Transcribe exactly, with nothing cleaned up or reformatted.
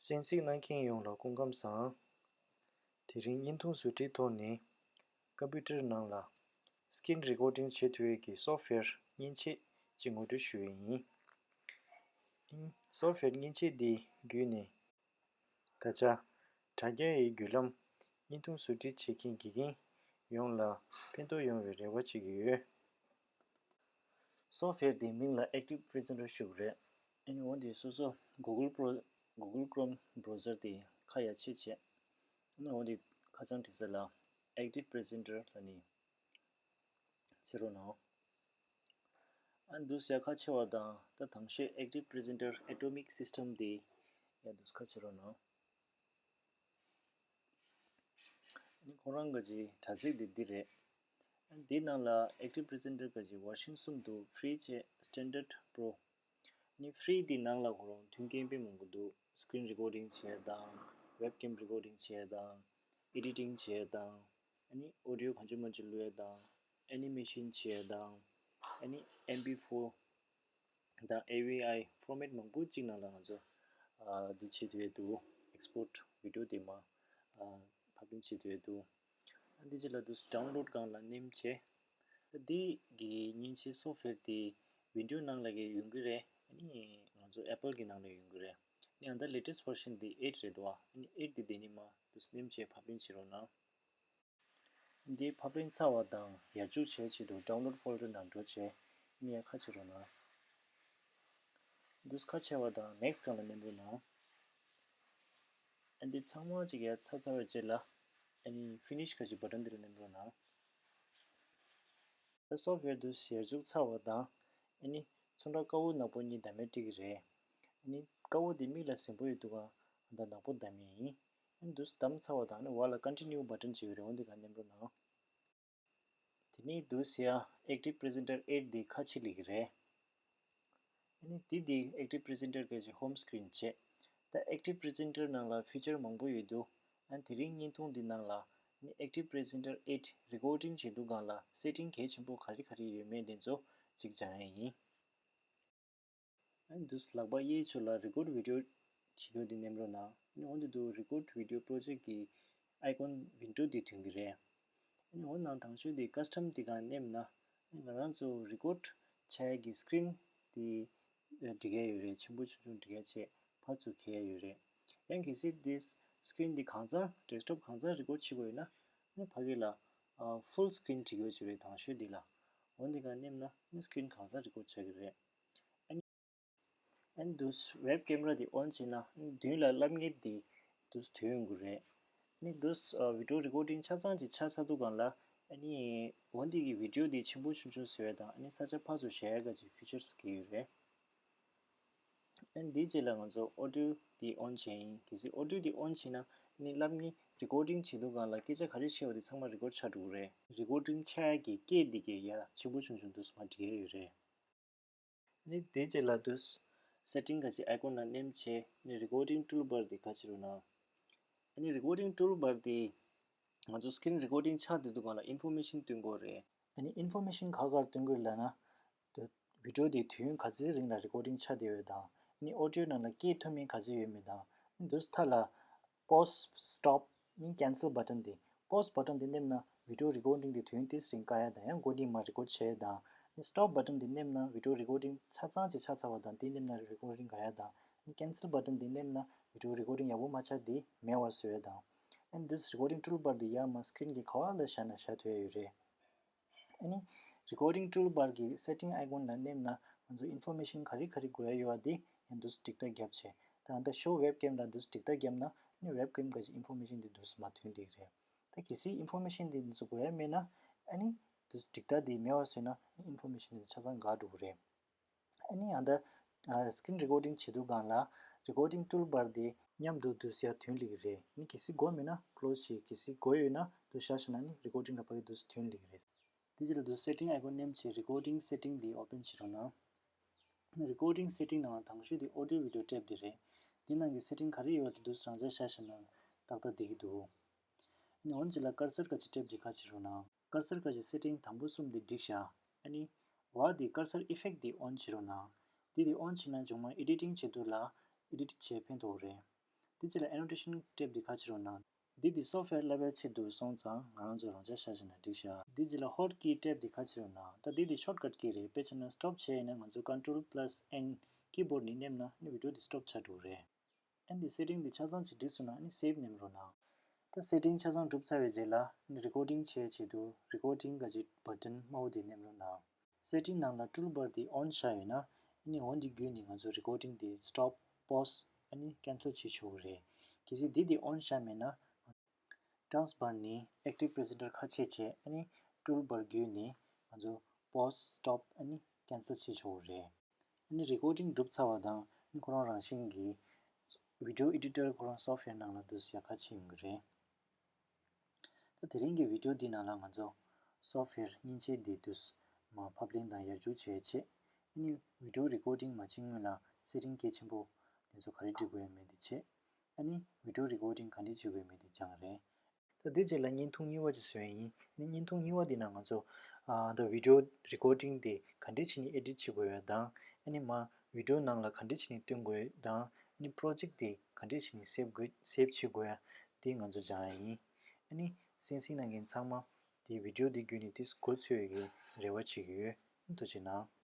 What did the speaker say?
གསན་གཟིགས་གནང་མཁན་ཡོངས་ལ་སྐུ་ཁམས་བཟང་། དེ་རིང་བརྙན་ཐུང་བཟོ་སྒྲིག་ཐོག་ནས་ཀམ་པུ་ཊར་ནང་ལ་སི་ཀིན་རི་ཀོར་ཌིང་བྱེད་ཐུབ་ཡས་ཀྱི་སོབ་ཝེར་མཉེན་ཆས་ཅིག་ངོ་སྤྲོད་ཞུ་ཡས་ཡིན། སོབ་ཝེར་མཉེན་ཆས་འདི་བརྒྱུད་ནས་ད་ཆ་དྲ་རྒྱ་ཡི་བརྒྱུད་ལམ་བརྙན་ཐུང་བཟོ་སྒྲིག་བྱེད་མཁན་དགེ་རྒན་ཡོངས་ལ་ཕན་ཐོགས་ཡོང་བའི་རེ་བ་བྱེད་ཀྱི་ཡོད། སོབ་ཝེར་དེའི་མིང་ལ་Active Presenter ཞུ་གི་རེད། ཨ་ནི་འོ་འདི་སོ་སོ་Google Pro Google Chrome browser དེ་ཁ་ཡར་ཕྱེ་བྱས། ཨ་ནི་འོ་འདི་ཁ་བྱང་འབྲི་ས་ལ་Active Presenter ལ་ནི་ཕྱེ་རོགས་གནང་། ཨ་ནི་འདུག་སེ་ཡར་ཁ་ཕྱེ་བ་དང་ད་དང་ཤོས་Active Presenter Atomic System དེ་ཡར་འདུག་སེ་ཁ་ཕྱེ་རོགས་གནང་། ཨ་ནི་ཁོང་རང་གི་ཅིག་དྲ་ཚིགས་དེ་འདི་རེད། ཨ་ནི་འདིའི་ནང་ལ་Active Presenter གི་ཅིག་version གསུམ་འདུག Free བྱས་Standard Pro། ཨ་ནི་Free དེའི་ནང་ལ་ཁོ་རང་མཐུན་རྐྱེན་དཔེ་མང་པོ་འདུག Screen recording བྱས་དང་Webcam recording བྱས་དང་Editing བྱས་དང་ཨ་ནི་audio གང་བྱུང་མང་བྱུང་བླུག་ཡས་དང་Animation བྱས་དང་ཨ་ནི་M P four དང་A V I format མང་པོ་གཅིག་ནང་ལ་ང་ཚོ་ཨ་འདི་བྱེད་ཐུབ་ཡས་འདུག Export video དེ་མར་ཨ་ཕབ་ལེན་བྱེད་ཐུབ་ཡས་འདུག་ཨ་འདི་རྗེས་ལ་འདུག་download སྒང་ལ་མནན་བྱས། འདི་གི་མཉེན་ཆས་སོབ་ཝེར་དེ་Windows ནང་ལ་གི་ཡོང་གི་རེད། ཨ་ནི་ང་ཚོ་Apple གི་ནང་ལ་ཡོང་གི་རེད། ཨ་ནི་ཨ་ད་latest version དེ་eight རེད་འདུག་ཨ་ནི་eight དེ་དེ་ནི་མར་འདུག་མནན་བྱས་ཕབ་ལེན་བྱེད་རོགས་གནང་། འདི་ཕབ་ལེན་ཚར་བ་དང་ཡར་འཇུག་བྱེད་ཆེད་དུ་download folder ནང་འགྲོ་བྱས། ཨ་ནི་ཡར་ཁ་ཕྱེ་རོགས་གནང་། འདུག་ཁ་ཕྱེ་བ་དང་next སྒང་ལ་མནན་རོགས་གནང་། ཨ་འདི་ཚང་མ་ཅིག་ཡར་ཚར་ཚར་བའི་རྗེས་ལ་ཨ་ནི་finish ག་ཅིག་button འདི་ལ་མནན་རོགས་གནང་། ད་སོབ་ཝེར་འདུག་ཡར་འཇུག་ཚར་བ་དང་ཨ་ནི་ཚོན་ཁྲ་དཀར་པོ་ནག་པོ་གཉིས་བདམས་མེད་སྤྲད་ཀྱི་རེད། ཨ་ནི་དཀར་པོ་འདི་མིག་ལ་ཟིན་པོ་ཡོད་འདུག་ག་ཨ་ད་ནག་པོ་བདམས་ཡས་ཡིན། ཨ་ནི་འདུག་བདམས་ཚར་བ་དང་ཨ་ནི་འོག་ལ་continue button ཅིག་ཡོད་རེད། འོ་འདི་ག་མནན་རོགས་གནང་། དེ་ནས་འདུག་སེ་ཡར་Active Presenter eight འདི་ཁ་ཕྱེ་སླེབས་ཀྱི་རེད། ཨ་ནི་དེ་འདི་Active Presenter གི་ཅིག་home screen བྱས། ད་Active Presenter ནང་ལ་feature མང་པོ་ཡོད་འདུག་ཨ་ནི་དེ་རིང་བརྙན་ཐུང་འདི་ནང་ལ་ཨ་ནི་Active Presenter eight recording བྱེད་དུས་སྒང་ལ་setting གལ་ཆེན་པོ་ག་རེ་ག་རེ་ཡོད་མེད་དེ་ཚོ་ཅིག་སྦྱང་ཡས་ཡིན། ཨ་ནི་འདུག་ལག་པ་གཡས་ཕྱོགས་ལ་record video བྱེད་རྒྱུ་འདི་མནན་རོགས་གནང་། ཨ་ནི་འོ་འདི་འདུག record video project གི་icon window འདི་ཐོན་གྱི་རེད། ཨ་ནི་འོ་ནང་དང་ཤོས་འདི་custom འདི་སྒང་མནན་ན་ཨ་ནི་ང་རང་ཚོ་record བྱ་ཡས་ཀྱི་screen འདི་སྒྲིག་ཡས་ཡོད་རེད། ཆེན་པོ་ཆུང་ཆུང་སྒྲིག་ཡས་བྱས་ཕར་ཚུར་འཁྱེར་ཡས་ཡོད་རེད། ཡང་གལ་སྲིད་འདི་screen འདི་གང་ཚང་desktop གང་ཚང་record བྱེད་དགོས་ཡོད་ན་ཨ་ནི་ཕ་གི་ལ་full screen སྒྲིག་ཡས་ཡོད་རེད། དང་ཤོས་འདི་ལ་འོ་འདི་སྒང་མནན་ན་ཨ་ནི་screen གང་ཚང་record བྱ་གི་རེད། ཨ་ནི་འདུག web camera དེ་on བྱས་ན་མདུན་ལ་སླེབས་མཁན་དེ་འདུག་ཐོན་ཡོང་གི་རེད། ཨ་ནི་འདུག video recording ཆ་ཚང་ཅིག་ཆགས་ཚར་དུས་སྒང་ལ་ཨ་ནི་འོ་འདི་གི་video དེ་ཆེན་པོ་ཆུང་ཆུང་བཟོ་ཡས་དང་ཨ་ནི་ས་ཆ་ཕར་ཚུར་བཞག་ཡས་ག་ཅིག་features གི་ཡོད་རེད། ཨ་ནི་འདིའི་རྗེས་ལ་ང་ཚོ་audio དེ་on བྱས་ཡིན། གལ་སྲིད་audio དེ་on བྱས་ན་ཨ་ནི་སླེབས་མཁན་recording བྱེད་དུས་སྒང་ལ་སྐད་ཆ་ག་རེ་བཤད་པ་དེ་ཚང་མ་record ཆགས་འགྲོ་གི་རེད། recording ཆགས་ཡས་ཀྱི་སྐད་འདི་གའི་ཡ་ཆེན་པོ་ཆུང་ཆུང་འདུག་མར་སྒྲིག་ཡས་ཡོད་རེད། ནི་དེའི་རྗེས་ལ་འདུག setting ག་ཅིག་icon ལ་མནན་བྱས་ནི་recording toolbar དེ་ག་ཅིག་རུ་ན། ཨ་ནི་recording toolbar དེ་ང་ཚོ་screen recording ཆགས་བསྡད་དུས་སྒང་ལ་information སྟོན་དགོས་རེད། ཨ་ནི་information ག་གར་སྟོན་དགོས་ལབ་ན། དེ་video དེ་དུས་ཡུན་ག་ཚོད་རིང་ལ་recording ཆགས་བསྡད་ཡོད་དང་ཨ་ནི་audio ནང་ལ་སྐད་ཐོན་མིན་ག་ཚོད་ཡོད་མེད་དང་ཨ་ནི་འདུག་མཐའ་ལ། Pause stop ནི་cancel button དེ། Pause button དེ་མནན་ན་video recording དེ་དུས་ཡུན་ཏོག་ཙམ་རིང་བཀག་ཡ་དང་ཡང་མགོ་ནས་མར་record བྱེད་ཡ་དང་། ནི་stop button དེ་མནན་ན་video recording ཆ་ཚང་ཅིག་ཆགས་ཚར་བ་དང་དེ་མནན་ན་recording འགག་ཡ་དང་། ནི་cancel button དེ་མནན་ན་video recording ཡག་པོ་མ་ཆགས་དེ་མེད་པ་བཟོ་ཡ་དང་། And this recording toolbar དེ་ཡར་མར་screen གི་ག་བ་ལ་བཞག་ན་བཞག་ཐུབ་ཡ་ཡོད་རེད། ཨ་ནི་recording toolbar གི་setting icon ལ་མནན་ན་ང་ཚོ་information ག་རེ་ག་རེ་དགོས་ཡ་ཡོད་པ་དེ་ཡང་འདུག་སེ་སྒྲིག་ལྟ་བརྒྱབ་བྱས། ད་ལྟ་show webcam ལ་འདུག་སེ་སྒྲིག་ལྟ་བརྒྱབ་ན་ཨ་ནི་webcam གི་information དེ་འདུག་སེ་མར་ཐོན་བསྡད་ཀྱི་རེད། ད་གལ་སྲིད་information དེ་འདུག་སེ་དགོས་ཡ་མེད་ན་ཨ་ནི་འདུག་སེ་སྒྲིག་ལྟ་དེ་མེད་པ་བཟོས་ན་ཨ་ནི་information དེ་ཆ་ཚང་འགག་འགྲོ་གི་རེད། ཨ་ནི་ཨ་ད་screen recording བྱེད་དུས་སྒང་ལ་recording toolbar དེ་མཉམ་དུ་འདུག་སེ་ཡར་ཐོན་སླེབས་ཀྱི་རེད། ཨ་ནི་གལ་སྲིད་དགོས་མེད་ན་close བྱེད། གལ་སྲིད་དགོས་ཡོད་ན་འདུག་སེ་བཞག་བཞག་ན་ཨ་ནི་recording ལ་ཕ་གི་འདུག་སེ་ཐོན་སླེབས་ཀྱི་རེད། དེ་རྗེས་ལ་འདུག་setting icon མནན་བྱས་recording setting དེ་open བྱེད་རོགས་གནང་། recording setting ནང་ལ་དང་ཤོས་དེ་audio video tab དེ་རེད། དེ་ནང་གི་setting ག་རེ་ཡོད་དེ་འདུག་སེ་རང་འཇགས་བཞག་བཞག་ན་ཏག་ཏག་བསྡད་ཀྱི་འདུག་ཨ་ནི་འོན་ཅིག་ལ་cursor ག་ཅིག་tab དེ་ག་བྱེད་རོགས་གནང་། cursor ག་ཅིག་setting དང་པོ་གསུམ་དེ་བསྒྲིགས་བཞག་ཨ་ནི་བ་དེ་cursor effect དེ་on བྱེད་རོགས་གནང་། དེ་དེ་on བྱེད་ན་མཇུག་མ་editing བྱེད་དུས་ལ་edit བྱེད་ཕན་ཐོགས་རེད། དེ་རྗེས་ལ་annotation tab འདི་ཁ་ཕྱེ་རོགས་གནང་། འདི་འདི་software བསླབ་པའི་ཆེད་དུ་སོང་ཙང་ང་རང་ཚོ་རང་འཇགས་བཞག་བྱས་ན་འགྲིག་ཤག་འདི་རྗེས་ལ་hotkey tab འདི་ཁ་ཕྱེ་རོགས་གནང་། ད་འདི་འདི་shortcut key རེད། དཔེ་བྱས་ན་stop བྱས་ཡིན་ན་ང་ཚོ control plus N keyboard ནས་མནན་ན་ཨ་ནི་video འདི་stop ཆགས་འགྲོ་གི་རེད། ཨ་ནི་འདི་setting འདི་ཆ་ཚང་ཅིག་འགྲིག་སོང་ན་ཨ་ནི་save མནན་རོགས་གནང་། ད་setting ཆ་ཚང་གྲུབ་ཚར་བའི་རྗེས་ལ་ཨ་ནི་recording བྱེད་ཆེད་དུ་recording ག་ཅིག་button དམར་པོ་འདི་མནན་རོགས་གནང་། setting ནང་ལ་toolbar འདི་on བཞག་ཡོད་ན་ཨ་ནི་on འདི་བརྒྱུད་ནས་ང་ཚོ་recording འདི་stop, pause ཨ་ནི་cancel བྱེད་ཆོག་གི་རེད། གལ་སྲིད་འདི་འདི་on བཞག་མེད་ན་taskbar ནས་active presenter ཁ་ཕྱེ་བྱས་ཨ་ནི་toolbar བརྒྱུད་ནས་ང་ཚོ་pause, stop ཨ་ནི་cancel བྱེད་ཆོག་གི་རེད། ཨ་ནི་recording གྲུབ་ཚར་བ་དང་ཨ་ནི་ཁོ་རང་རང་བཞིན་གྱིས་video editor ཁོ་རང་software ནང་ལ་འདུག་སེ་ཡར་ཁ་ཕྱིན་ཡོང་གི་རེད། ད་དེ་རིང་གི་video འདི་ནང་ལ་ང་ཚོ་software མཉེན་ཆས་འདི་འདུག་སེ་མར་ཕབ་ལེན་དང་ཡར་འཇུག་བྱས་བྱས། ཨ་ནི་video recording མ་བྱེད་སྔོན་ལ་setting གལ་ཆེན་པོ་དེ་ཚོ་ག་རེ་འགྲིག་དགོས་ཡོད་མེད་འདི་བྱས། ཨ་ནི་video recording ག་འདྲས་བྱེད་དགོས་ཡོད་མེད་འདི་སྦྱངས་རེད། ད་འདི་རྗེས་ལ་བརྙན་ཐུང་གཉིས་པ་ཅིག་བཟོས་ཡིན། ཨ་ནི་བརྙན་ཐུང་གཉིས་པ་འདི་ནང་ང་ཚོ་ཨ་ད་video recording དེ་ག་འདྲས་བྱས་ནས་edit བྱེད་དགོས་ཡ་དང་ཨ་ནི་མར་video ནང་ལ་ག་འདྲས་བྱས་ནས་སྟོན་དགོས་ཡ་དང་ཨ་ནི་project དེ་ག་འདྲས་བྱས་ནས་save དགོས་save བྱེད་དགོས་ཡ་དེ་ང་ཚོ་སྦྱང་ཡ་ཡིན། ཨ་ནི་གསན་གཟིགས་གནང་མཁན་ཚང་མ་དེ་video དེ་བརྒྱུད་ནས་དེ་གོ་ཚོད་ཀྱི་རེ་བ་བྱེད་ཀྱི་ཡོད། ཐུགས་རྗེ་གནང་།